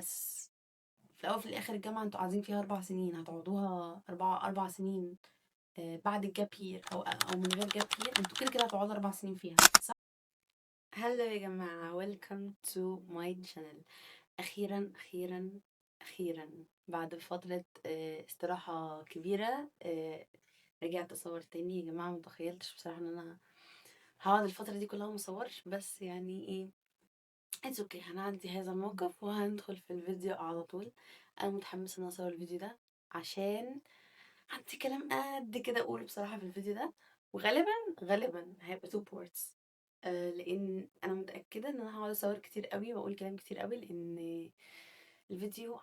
بس في الأول وفي الآخر الجامعة انتوا قاعدين فيها 4 سنين، هتقعدوها 4 سنين بعد الgap year أو من غير gap year، انتوا كده كده هتقعدوا 4 سنين فيها، صح؟ Hello يا جماعة، welcome to my channel. أخيرا أخيرا أخيرا بعد فترة استراحة كبيرة، رجعت أصور تاني يا جماعة. متخيلتش بصراحة إن أنا هقعد الفترة دي كلها مصورش، بس يعني إيه، it's okay، هنعدي هذا الموقف وهندخل في الفيديو على طول. أنا متحمسة إن أنا أصور الفيديو ده عشان عندي كلام قد كده أقوله بصراحة في الفيديو ده، وغالبا غالبا هيبقى two parts، لان انا متاكدة ان انا هقعد اصور كتير قوي واقول كلام كتير قوي، لان الفيديو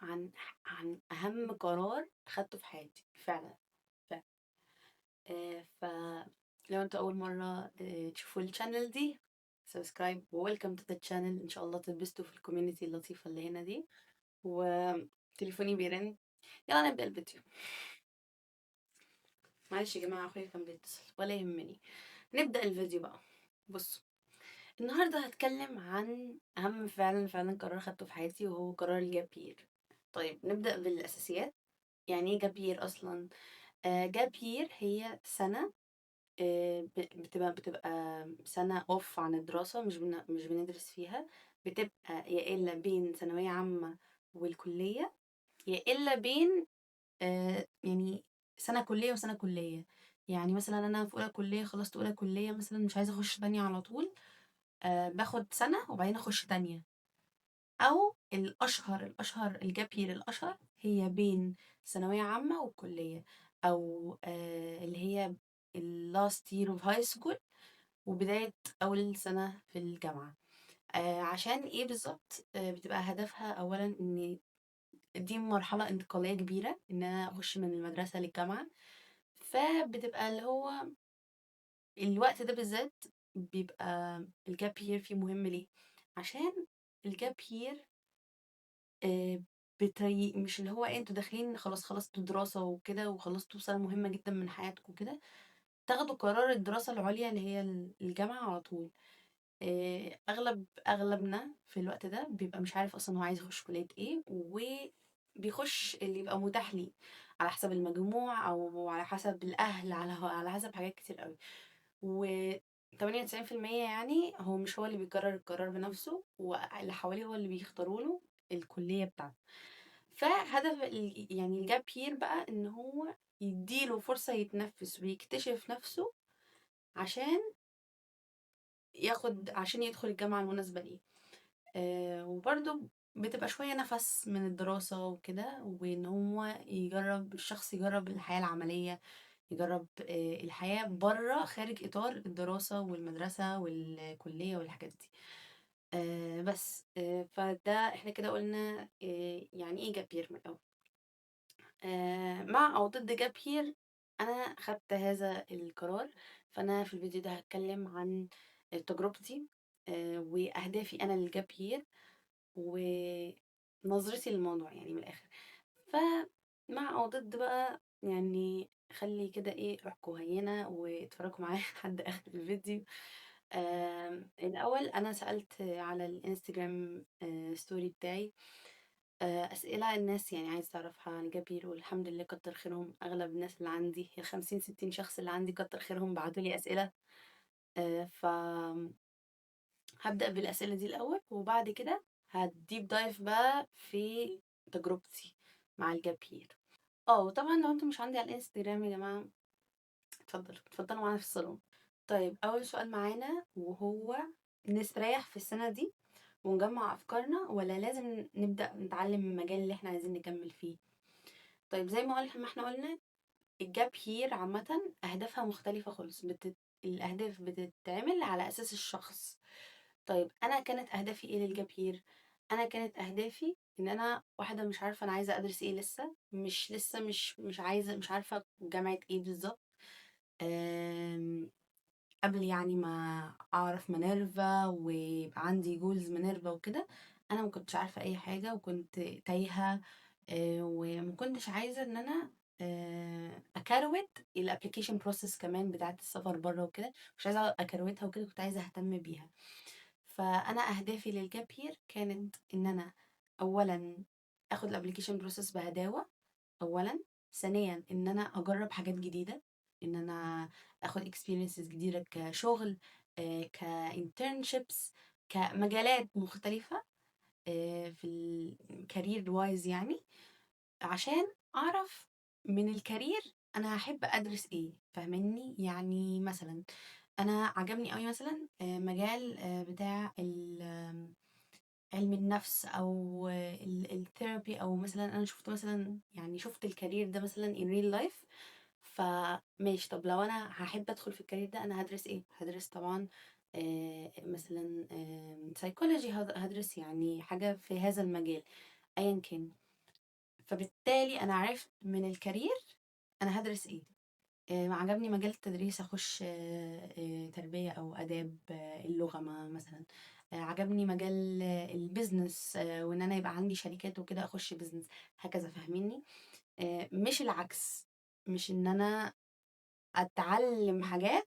عن اهم قرار خدته في حياتي فعلا فعلا. فلو انتوا اول مرة تشوفوا ال channel دي، subscribe و welcome to the channel. ان شاء الله تتبسطوا في ال community اللطيفة اللي هنا دي. وتليفوني بيرن، يلا نبدا الفيديو. معلش يا جماعه، اخويا كان بيتصل، ولا يهمني. نبدا الفيديو بقى. بصوا، النهارده هتكلم عن اهم فعلا فعلا قرار خدته في حياتي، وهو قرار ال gap year. طيب، نبدا بالاساسيات. يعني ايه gap year اصلا؟ Gap year هي سنة بتبقى سنة off عن الدراسه، مش بندرس فيها. بتبقى يا الا بين ثانوية عامة والكليه، يا الا بين يعني سنة كليه وسنة كليه. يعني مثلا انا في اولى كليه، خلصت اولى كليه مثلا، مش عايزه اخش تانية على طول، باخد سنة وبعدين اخش تانية. او الاشهر، ال gap year الاشهر هي بين ثانوية عامة والكليه، او اللي هي ال last year of high school وبداية اول سنة في الجامعه. عشان إيه بالضبط؟ بتبقى هدفها أولًا إن دي مرحلة انتقالية كبيرة، إن أنا أخُش من المدرسة للجامعة، فبتبقى اللي هو الوقت ده بالذات بيبقى الgap year فيه مهم. ليه؟ عشان الgap year بتري مش اللي هو إيه، أنتم داخلين خلاص خلصتوا دراسة وكده وخلصتوا سَنة مهمة جدًا من حياتكم وكده، تاخدوا قرار الدراسة العُليا اللي هي الجامعة على طول. أغلبنا في الوقت ده بيبقى مش عارف أصلًا هو عايز يخش كلية إيه، وبيخش اللي يبقى متاح ليه، على حسب المجموع أو على حسب الأهل، على حسب حاجات كتير أوي. و98% يعني هو مش هو اللي بيقرر القرار بنفسه، واللي حواليه هو اللي بيختاروا له الكلية بتاعته. فهدف يعني الgap year بقى إن هو يدّي له فرصة يتنفس ويكتشف نفسه عشان يدخل الجامعة المناسبة ليه. وبرضه بتبقى شوية نَفَس من الدراسة وكده، وإن هو يجرّب، الشخص يجرّب الحياة العملية، يجرّب الحياة برّه خارج إطار الدراسة والمدرسة والكلية والحاجات دي. بس، فده إحنا كده قُلنا يعني إيه gap year من الأول. مع أو ضد gap year، أنا خدت هذا القرار، فأنا في الفيديو ده هاتكلم عن تجربتي وأهدافي أنا للgap year ونظرتي للموضوع يعني من الآخر. فمع أو ضد بقى، يعني خلّي كده إيه روحكم هينة واتفرجوا معايا لحد آخر الفيديو. الأول أنا سألت على الإنستجرام story بتاعي أسئلة الناس يعني عايزة تعرفها عن gap year، والحمد لله كتّر خيرهم أغلب الناس اللي عندي، ال50، 60 شخص اللي عندي، كتّر خيرهم بعتوا لي أسئلة. ف هابدأ بالأسئلة دي الأول، وبعد كده ه deep dive بقى في تجربتي مع الgap year. وطبعًا لو أنتم مش عندي على الإنستجرام يا جماعة، اتفضلوا، اتفضلوا معانا في الصالون. طيب، أول سؤال معانا وهو: نستريح في السنة دي ونجمّع أفكارنا والّا لازم نبدأ نتعلم المجال اللي إحنا عايزين نكمّل فيه؟ طيب، زي ما إحنا قُلنا، الgap year عامةً أهدافها مختلفة خالص، الأهداف بتتعمل على أساس الشخص. طيب، أنا كانت أهدافي إيه للgap year؟ أنا كانت أهدافي إن أنا واحدة مش عارفة أنا عايزة أدرس إيه لسه، مش لسه مش عايزة، مش عارفة جامعة إيه بالضبط. قبل يعني ما أعرف مينيرفا ويبقى عندي goals مينيرفا وكده، أنا ما كنتش عارفة أي حاجة وكنت تايهة، وما كنتش عايزة إن أنا أكروت الapplication process كمان بتاعة السفر برّه وكده، مش عايزة أكروتها وكده، كنت عايزة أهتم بيها. فأنا أهدافي للgap year كانت إن أنا أولًا آخد الapplication process بهداوة أولًا، ثانيًا إن أنا أجرّب حاجات جديدة، إن أنا آخد experiences جديدة كشغل، كinternships، كمجالات مختلفة في الcareer wise يعني، عشان أعرف من الcareer أنا هاحب أدرس إيه، فاهماني؟ يعني مثلًا أنا عجبني أوي مثلًا مجال بتاع ال آمم علم النفس أو ال الtherapy، أو مثلًا أنا شُفت مثلًا، يعني شُفت الcareer ده مثلًا in real life، فماشي، طب لو أنا هاحب أدخل في الcareer ده أنا هادرس إيه؟ هادرس طبعًا مثلًا psychology، هادرس يعني حاجة في هذا المجال أيًا كان. فبالتالي أنا عرفت من الcareer أنا هادرس إيه. عجبني مجال التدريس، أخش تربية أو آداب، اللغة مثلًا. عجبني مجال الbusiness وإن أنا يبقى عندي شركات وكده، أخش business، هكذا، فاهمينّي؟ مش العكس، مش إن أنا أتعلم حاجات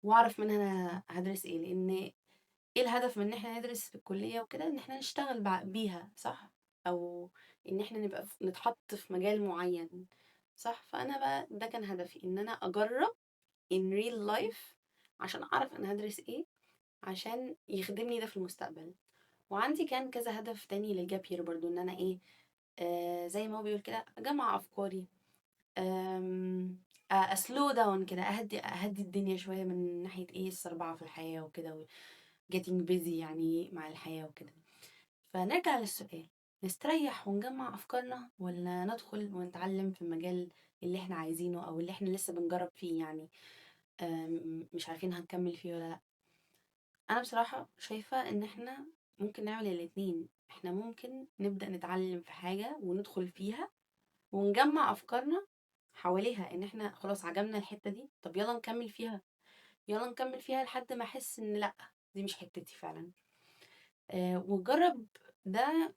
وأعرف منها أنا هادرس إيه، لإن إيه الهدف من إن إحنا ندرس في الكلية وكده؟ إن إحنا نشتغل بيها، صح؟ أو إن إحنا نبقى نتحط في مجال معين، صح؟ فأنا بقى ده كان هدفي، إن أنا أجرّب in real life عشان أعرف أنا هادرس إيه، عشان يخدمني ده في المستقبل. وعندي كان كذا هدف تاني للgap year برضه، إن أنا إيه، زي ما هو بيقول كده أجمّع أفكاري، آمم أ slow down كده، أهدّي أهدّي الدنيا شوية من ناحية إيه، السربعة في الحياة وكده، و getting busy يعني مع الحياة وكده. فنرجع للسؤال، نستريح ونجمّع أفكارنا والّا ندخل ونتعلم في المجال اللي إحنا عايزينه أو اللي إحنا لسه بنجرّب فيه يعني، مش عارفين هنكمّل فيه والّا لأ؟ أنا بصراحة شايفة إن إحنا ممكن نعمل الاتنين، إحنا ممكن نبدأ نتعلم في حاجة وندخل فيها ونجمّع أفكارنا حواليها، إن إحنا خلاص عجبنا الحتّة دي، طب يالّا نكمّل فيها، يالّا نكمّل فيها لحد ما أحس إن لأ، دي مش حتّتي فعلًا. وجرّب ده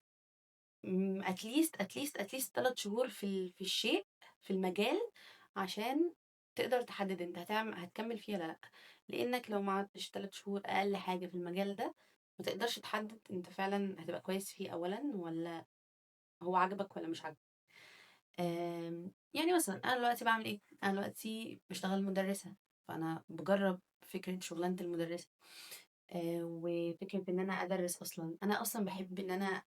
at least at least at least 3 شهور في الشيء، في المجال، عشان تقدر تحدد أنت هتكمّل فيه والّا لأ، لإنك لو ما قعدتش 3 شهور أقل حاجة في المجال ده، ما تقدرش تحدد أنت فعلًا هتبقى كويس فيه أولًا والّا هو عاجبك والّا مش عاجبك. يعني مثلًا أنا دلوقتي باعمل إيه، أنا دلوقتي باشتغل مُدرسة، فأنا باجرّب فكرة شغلانة المُدرسة، وفكرة إن أنا أدرّس أصلًا، أنا أصلًا باحب إن أنا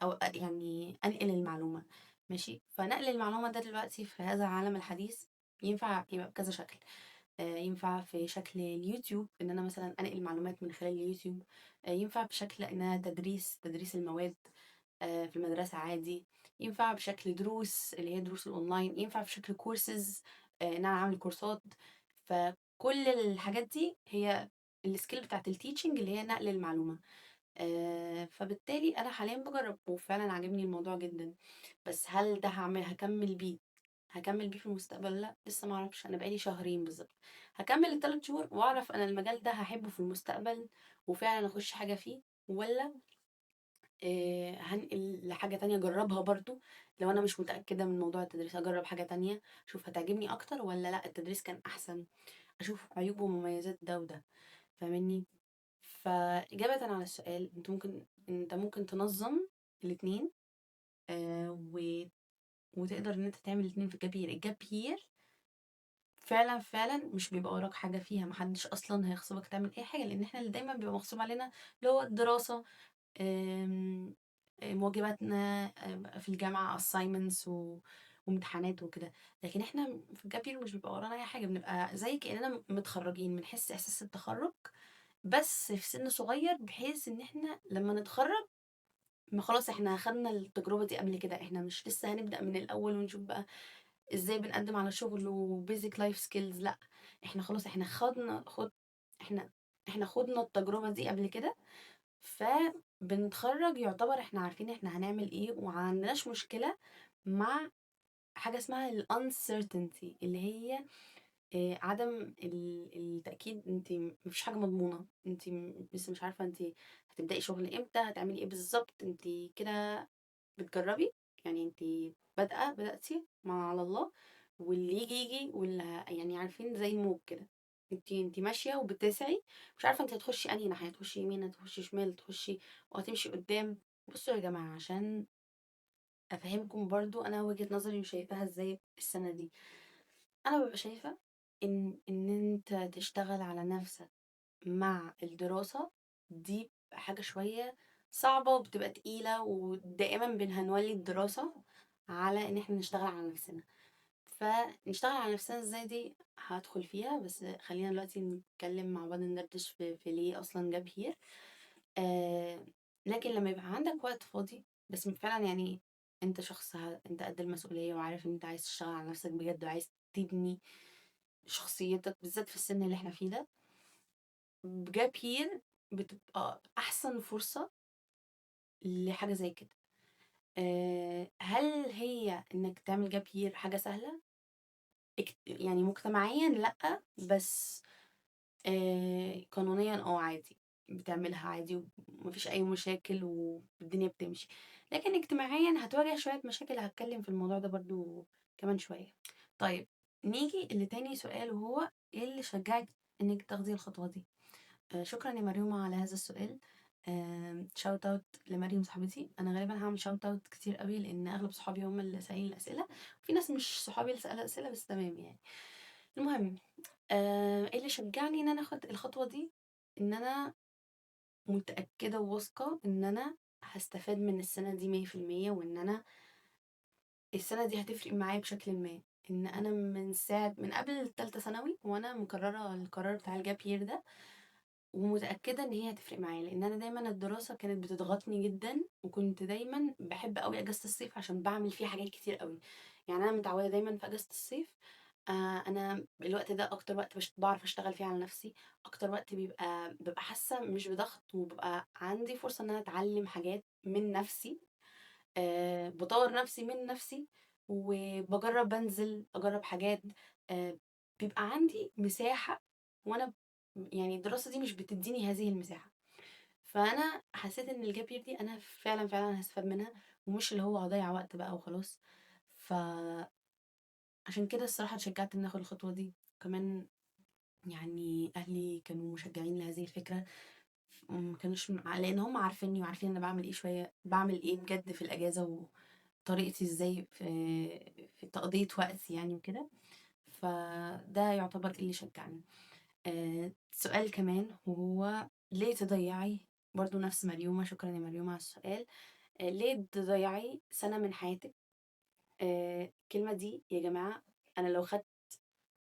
أو يعني أنقل المعلومة، ماشي، فنقل المعلومة ده دلوقتي في هذا العالم الحديث ينفع يبقى بكذا شكل، ينفع في شكل اليوتيوب، إن أنا مثلًا أنقل معلومات من خلال اليوتيوب، ينفع بشكل إنها تدريس المواد في المدرسة عادي، ينفع بشكل دروس اللي هي دروس الأونلاين، ينفع في شكل courses، إن أنا أعمل كورسات، فكل الحاجات دي هي الskill بتاعة الteaching اللي هي نقل المعلومة. فبالتالي أنا حاليًا باجرّب وفعلًا عاجبني الموضوع جدًا، بس هل ده هاكمّل بيه، هاكمّل بيه في المستقبل والّا لأ؟ لسه ما أعرفش، أنا بقى لي شهرين بالضبط، هاكمّل ال3 شهور وأعرف أنا المجال ده هاحبه في المستقبل وفعلًا أخش حاجة فيه والّا هانقل لحاجة تانية أجرّبها برضه، لو أنا مش متأكدة من موضوع التدريس أجرّب حاجة تانية، أشوف هتعجبني أكتر والّا لأ التدريس كان أحسن، أشوف عيوب ومميزات ده وده، فاهماني؟ فإجابةً على السؤال، أنت ممكن تنظّم الاتنين، و وتقدر إن أنت تعمل الاتنين في gap year. الgap year فعلًا، فعلًا مش بيبقى وراك حاجة فيها، ما حدش أصلًا هيغصبك تعمل أي حاجة، لإن إحنا اللي دايمًا بيبقى مغصوب علينا اللي هو الدراسة، آمم، واجباتنا في الجامعة assignments وامتحانات وكده، لكن إحنا في الgap year مش بيبقى ورانا أي حاجة، بنبقى زي كأننا متخرّجين، بنحس إحساس التخرُّج بس في سِن صغير، بحيث إن إحنا لمّا نتخرّج ما خلاص إحنا أخدنا التجربة دي قبل كده، إحنا مش لسه هنبدأ من الأول ونشوف بقى إزاي بنقدّم على شغل وbasic life skills، لأ، إحنا خلاص إحنا خَضنا خُض إحنا إحنا خُضنا التجربة دي قبل كده، فبنتخرّج يعتبر إحنا عارفين إحنا هنعمل إيه، وما عندناش مشكلة مع حاجة اسمها الuncertainty اللي هي عدم التأكيد، أنتِ ما فيش حاجة مضمونة، أنتِ لسه مش عارفة أنتِ هتبدئي شغل إمتى، هتعملي إيه بالضبط، أنتِ كده بتجرّبي، يعني أنتِ بادئة، بدأتِ ما على الله واللي ييجي، ييجي، واللي يعني عارفين زي الموج كده، أنتِ ماشية وبتسعي، مش عارفة أنتِ هتخشي أنهي ناحية، هتخشي يمين، هتخشي شمال، هتخشي وهتمشي قدّام. بصوا يا جماعة، عشان أفهمكم برضو أنا وجهة نظري وشايفاها إزاي السنة دي. أنا ببقى شايفة إن أنت تشتغل على نفسك مع الدراسة دي حاجة شوية صعبة وبتبقى تقيلة، ودائما بنهنولي الدراسة على إن إحنا نشتغل على نفسنا. فنشتغل على نفسنا إزاي دي هدخل فيها، بس خلينا دلوقتي نتكلم مع بعض، ندردش في ليه أصلا gap year. لكن لما يبقى عندك وقت فاضي بس فعلا، انت شخص انت قد المسؤولية وعارف ان انت عايز تشتغل على نفسك بجد وعايز تبني شخصيتك بالذات في السن اللي احنا فيه ده، gap year بتبقى احسن فرصة لحاجة زي كده. هل هي انك تعمل gap year حاجة سهلة؟ مجتمعيا لأ، بس قانونيا عادي، بتعملها عادي ومفيش اي مشاكل والدنيا بتمشي. لكن اجتماعيا هتواجه شوية مشاكل، هتكلم في الموضوع ده برضو كمان شوية. نيجي لتاني سؤال، وهو ايه اللي شجعك انك تاخدي الخطوة دي؟ شكرا يا مريومة على هذا السؤال. shout out لمريم صاحبتي. انا غالبا هعمل shout out كتير قوي لان اغلب صحابي هم اللي سالين الاسئله، وفي ناس مش صحابي اللي سالوا اسئله، بس تمام. المهم، ايه اللي شجعني ان انا اخد الخطوه دي؟ ان انا متاكده وواثقه ان انا هستفاد من السنه دي مية في المية، وان انا السنه دي هتفرق معايا بشكل ما. ان انا من قبل الثالثه ثانوي وانا مكرره القرار بتاع ال gap year ده، ومتأكدة إن هي هتفرق معايا، لأن أنا دايماً الدراسة كانت بتضغطني جداً، وكنت دايماً بحب أوي أجازة الصيف عشان بعمل فيها حاجات كتير أوي. أنا متعودة دايماً في أجازة الصيف، أنا الوقت ده أكتر وقت بعرف أشتغل فيه على نفسي، أكتر وقت ببقى حاسة مش بضغط، وببقى عندي فرصة إن أنا أتعلم حاجات من نفسي، بطور نفسي من نفسي، وبجرب أنزل أجرب حاجات، بيبقى عندي مساحة، وأنا الدراسة دي مش بتديني هذه المساحة. فأنا حسيت إن ال gap year دي أنا فعلاً فعلاً هستفاد منها، ومش اللي هو هضيع وقت بقى وخلاص. ف عشان كده الصراحة اتشجعت إن آخد الخطوة دي. كمان أهلي كانوا مشجعين لهذه الفكرة، ما كانوش لأن هم عارفيني وعارفين أنا بعمل إيه شوية، بعمل إيه بجد في الأجازة وطريقتي إزاي في تقضية وقتي. فده يعتبر اللي شجعني. سؤال كمان، وهو ليه تضيعي، برضو نفس مريومة، شكرا يا مريومة على السؤال. ليه تضيعي سنة من حياتك؟ الكلمة دي يا جماعة، أنا لو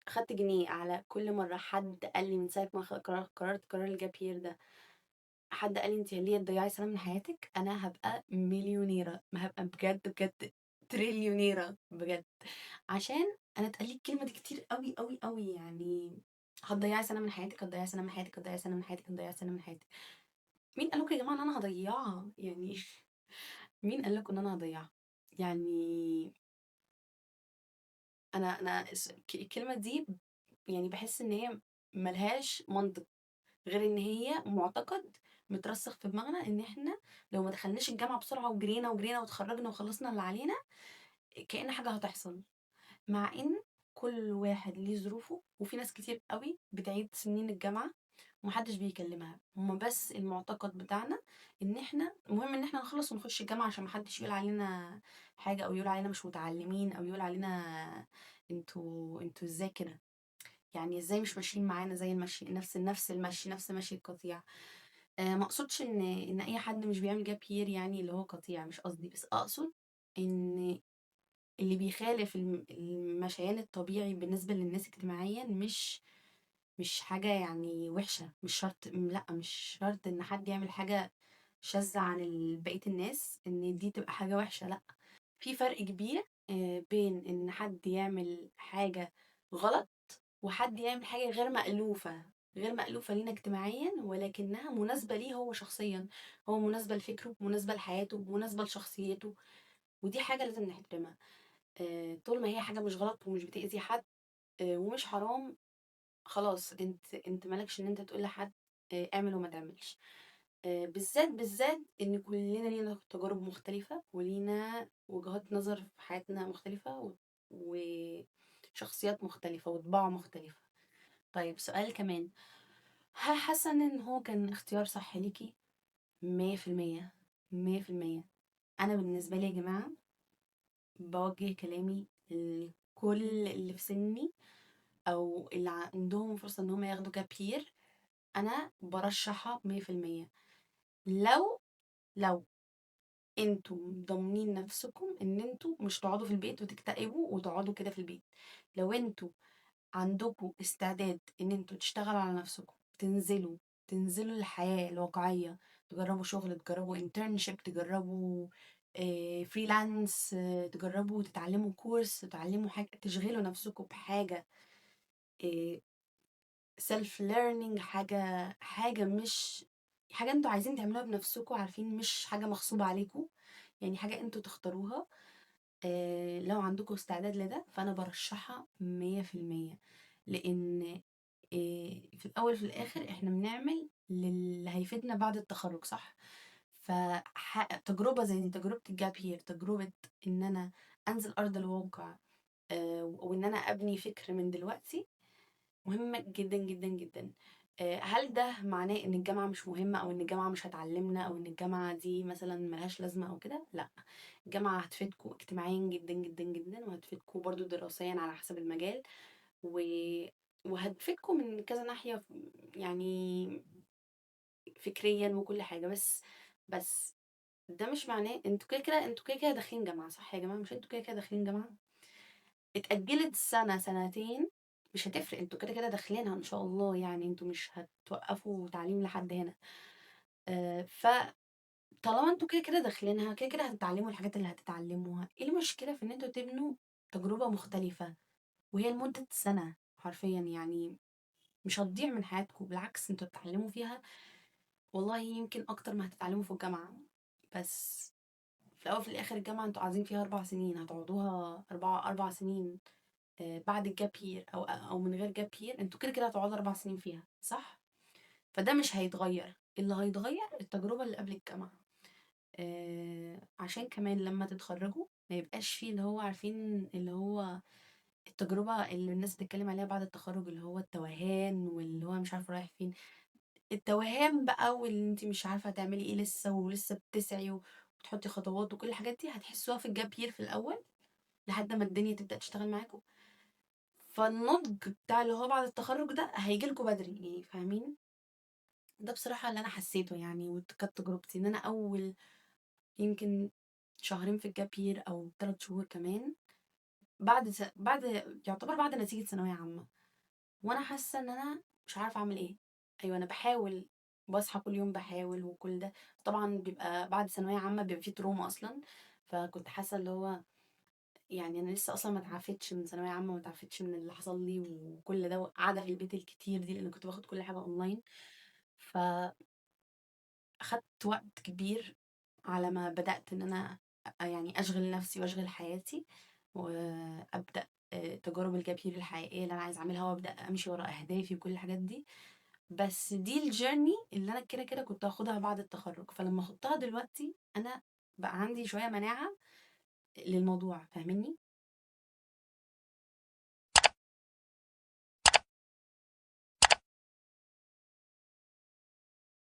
خدت جنيه على كل مرة حد قال لي من ساعة ما قررت قرار ال gap year ده، حد قال لي انت ليه تضيعي سنة من حياتك، أنا هبقى مليونيرة، ما هبقى بجد بجد تريليونيرة بجد. عشان أنا اتقال لي الكلمة دي كتير قوي قوي قوي، هتضيعي سنة من حياتك، هتضيعي سنة من حياتك، هتضيعي سنة من حياتك، هتضيعي سنة من حياتك. مين قال لكم يا جماعة إن أنا هضيعها؟ مين قال لكم إن أنا هضيعها؟ أنا الكلمة دي بحس إن هي ملهاش منطق، غير إن هي معتقد مترسخ في دماغنا إن إحنا لو ما دخلناش الجامعة بسرعة وجرينا وجرينا وتخرجنا وخلصنا اللي علينا كأن حاجة هتحصل، مع إن كل واحد ليه ظروفه، وفي ناس كتير قوي بتعيد سنين الجامعة ومحدش بيكلمها. هما بس المعتقد بتاعنا إن إحنا المهم إن إحنا نخلص ونخش الجامعة عشان محدش يقول علينا حاجة، أو يقول علينا مش متعلمين، أو يقول علينا انتوا إزاي كده، إزاي مش ماشيين معانا زي المشي، نفس المشي، نفس مشي القطيع. ما أقصدش إن أي حد مش بيعمل gap year اللي هو قطيع، مش قصدي، بس أقصد إن اللي بيخالف المشيان الطبيعي بالنسبة للناس اجتماعيا مش حاجة وحشة، مش شرط، لا مش شرط إن حد يعمل حاجة شاذة عن بقية الناس إن دي تبقى حاجة وحشة، لا، في فرق كبير بين إن حد يعمل حاجة غلط وحد يعمل حاجة غير مألوفة، غير مألوفة لينا اجتماعيا ولكنها مناسبة ليه هو شخصيا، هو مناسبة لفكره، مناسبة لحياته، مناسبة لشخصيته، ودي حاجة لازم نحترمها. طول ما هي حاجة مش غلط ومش بتأذي حد، ومش حرام، خلاص انت مالكش ان انت تقول لحد، اعمل وما تعملش. بالذات ان كلنا لينا تجارب مختلفة ولينا وجهات نظر في حياتنا مختلفة وشخصيات مختلفة وطباع مختلفة. سؤال كمان، هل حاسة ان هو كان اختيار صح ليكي؟ مية في المية. 100%. أنا بالنسبة لي يا جماعة باوجّه كلامي لكل اللي في سني أو اللي عندهم فرصة إن هم ياخدوا gap year، أنا بارشحها 100%. لو أنتم ضامنين نفسكم إن أنتم مش تقعدوا في البيت وتكتئبوا وتقعدوا كده في البيت، لو أنتم عندكم استعداد إن أنتم تشتغلوا على نفسكم، تنزلوا الحياة الواقعية، تجربوا شغل، تجربوا internship، تجربوا freelance، تجربوا تتعلموا course، تتعلموا حاجة، تشغلوا نفسكم بحاجة self learning، حاجة مش حاجة أنتم عايزين تعملوها بنفسكم، عارفين مش حاجة مغصوبة عليكم، يعني حاجة أنتم تختاروها. لو عندكم استعداد لده فأنا برشحها 100%، لأن في الأول وفي الآخر إحنا بنعمل للي هيفيدنا بعد التخرج، صح؟ تجربة زي دي، تجربة ال gap year، تجربة إن أنا أنزل أرض الواقع، وإن أنا أبني فكر من دلوقتي، مهمة جدا جدا جدا. هل ده معناه إن الجامعة مش مهمة أو إن الجامعة مش هتعلمنا أو إن الجامعة دي مثلا ملهاش لازمة أو كده؟ لا، الجامعة هتفيدكوا اجتماعيا جدا جدا جدا، وهتفيدكوا برضو دراسيا على حسب المجال، وهتفيدكوا من كذا ناحية، يعني فكريا وكل حاجة. بس ده مش معناه انتوا كده كده داخلين جامعة، صح يا جماعة؟ مش انتوا كده كده داخلين جامعة؟ اتأجلت سنة سنتين مش هتفرق، انتوا كده كده داخلينها ان شاء الله، يعني انتوا مش هتوقفوا تعليم لحد هنا. فطالما انتوا كده كده داخلينها، كده كده هتتعلموا الحاجات اللي هتتعلموها، ايه المشكلة في ان انتوا تبنوا تجربة مختلفة وهي لمدة سنة حرفيا؟ يعني مش هتضيع من حياتكم، بالعكس انتوا هتتعلموا فيها والله يمكن اكتر ما هتتعلموا في الجامعة. بس في الاول وفي الاخر الجامعة انتوا قاعدين فيها 4 سنين، هتقعدوها 4 سنين، بعد ال gap year او من غير gap year، انتوا كده كده هتقعدوا 4 سنين فيها، صح؟ فده مش هيتغير، اللي هيتغير التجربة اللي قبل الجامعة. عشان كمان لما تتخرجوا ما يبقاش فيه اللي هو عارفين اللي هو التجربة اللي الناس بتتكلم عليها بعد التخرج، اللي هو التوهان واللي هو مش عارفة رايح فين، التوهان بقى واللي انت مش عارفة تعملي ايه لسه ولسه بتسعي وتحطي خطوات وكل الحاجات دي هتحسوها في ال gap year في الأول لحد ما الدنيا تبدأ تشتغل معاكم. فالنضج بتاع اللي هو بعد التخرج ده هيجيلكوا بدري، يعني فاهمين؟ ده بصراحة اللي أنا حسيته يعني، وكانت تجربتي إن أنا أول يمكن شهرين في ال gap year أو 3 شهور كمان بعد يعتبر بعد نتيجة ثانوية عامة، وأنا حاسة إن أنا مش عارفة أعمل إيه. أيوة أنا بحاول، بصحى كل يوم بحاول وكل ده، طبعا بيبقى بعد ثانوية عامة بيبقى فيه trauma أصلا، فكنت حاسة اللي هو يعني أنا لسه أصلا ما اتعافتش من ثانوية عامة وما اتعافتش من اللي حصل لي وكل ده، وقاعدة في البيت الكتير دي لأن كنت باخد كل حاجة أونلاين. فأخدت وقت كبير على ما بدأت إن أنا أشغل نفسي وأشغل حياتي وأبدأ تجارب ال gap year الحقيقية اللي أنا عايزة أعملها، وأبدأ أمشي ورا أهدافي وكل الحاجات دي. بس دي ال journey اللي أنا كده كده كنت هاخدها بعد التخرج، فلما خدتها دلوقتي أنا بقى عندي شوية مناعة للموضوع، فاهميني؟